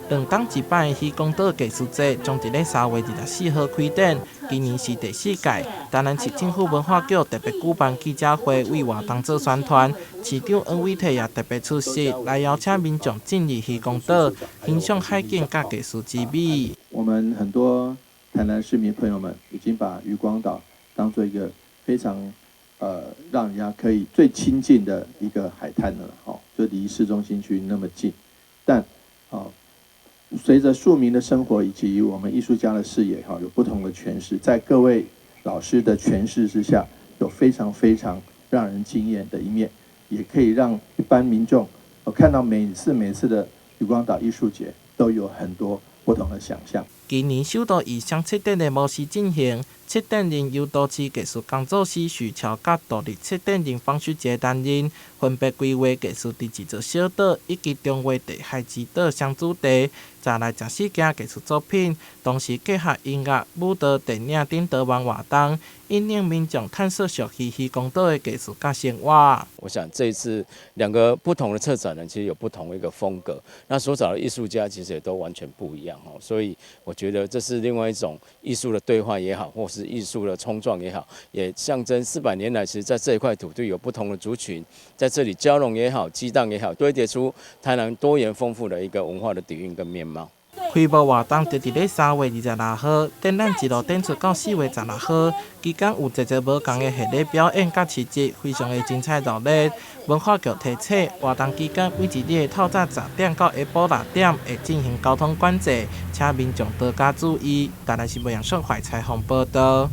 兩冬一擺的漁光島藝術節將佇咧3月24號開展，今年是第四屆。台南市政府文化局特別舉辦記者會，為活動做宣傳。市長黃偉哲也特別出席，來邀請民眾進入漁光島，欣賞海景佮藝術之美。我們很多台南市民朋友們已經把漁光島當做一個非常讓人家可以最親近的一個海灘了，吼，就離市中心區那麼近，但哦，隨着庶民的生活以及我們藝術家的視野，哈，有不同的詮釋，在各位老師的詮釋之下，有非常非常讓人驚豔的一面，也可以讓一般民眾看到每次每次的漁光島藝術節都有很多不同的想象。今年首度以雙策展的模式進行，策展人由都市藝術工作師許喬佮獨立策展人方旭杰擔任，分別規劃藝術佇一座小島以及中華地海之島雙主題，十來十四件藝術作品，同時結合音樂、舞蹈、電影等多元活動，引領民眾探索屬於漁光島的藝術佮生活。我想這一次兩個不同的策展人其實有不同的一個風格，那所找的藝術家其實也都完全不一樣哦，所以我覺得這是另外一種藝術的對話也好，或是藝術的衝撞也好，也象徵400年來，其實在這一塊土地有不同的族群在這裡交融也好，激盪也好，堆疊出台南多元豐富的一個文化的底蘊跟面貌。開幕活動就佇咧3月26號，展覽一路展出到4月16號，期間有濟濟無仝的獻禮表演佮市集，非常的精彩熱烈。文化局提醒，活動期間每一日的透早10點到下晡6點會進行交通管制，請民眾多加注意。台南新聞楊淑懷採訪報道。